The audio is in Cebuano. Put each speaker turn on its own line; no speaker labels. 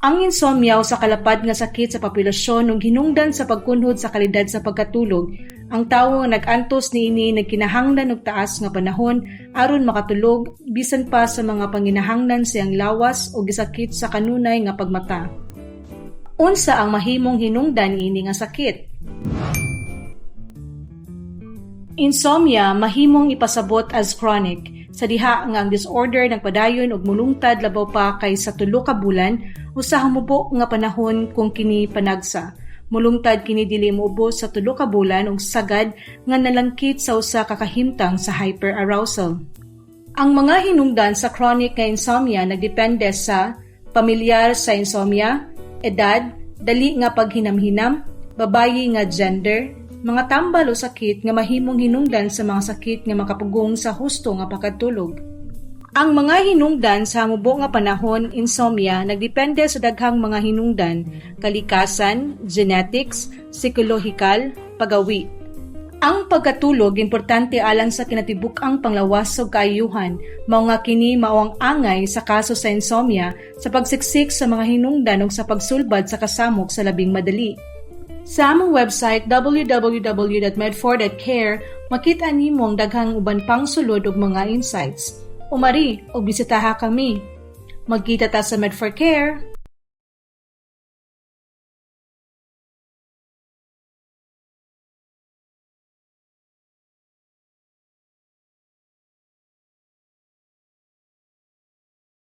Ang insomnia usa ka lapad nga sakit sa populasyon ug hinungdan sa pagkunhod sa kalidad sa pagkatulog. Ang tawo nga nag-antos niini nagkinahanglan og taas nga panahon aron makatulog bisan pa sa mga panginahanglan sa iyang lawas o gisakit sa kanunay nga pagmata. Unsa ang mahimong hinungdan niini nga sakit? Insomnia mahimong ipasabot as chronic sa diha nga ang disorder nagpadayon og molungtad labaw pa kaysa 3 ka bulan o sa humubo nga panahon kung kini panagsa. Molungtad kini dili moubos sa 3 ka bulan ug sagad nga nalangkit sa usa ka kahimtang sa hyperarousal. Ang mga hinungdan sa chronic nga insomnia nagdepende sa pamilyar sa insomnia, edad, dali nga paghinamhinam, babayi nga gender, mga tambal o sakit nga mahimong hinungdan sa mga sakit nga makapugong sa husto nga pagkatulog. Ang mga hinungdan sa mubo nga panahon insomnia nagdepende sa daghang mga hinungdan, kalikasan, genetics, psikolohikal, pagawi. Ang pagkatulog importante alang sa kinatibuk-ang panglawas ug kaayuhan, mao nga kini mao ang angay sa kaso sa insomnia sa pagsiksik sa mga hinungdan ug sa pagsulbad sa kasamok sa labing madali. Sa among website www.med4.care makita nimo ang daghang uban pang sulod ug mga insights. Umari ug bisitaha kami. Magkita ta sa Med4 Care.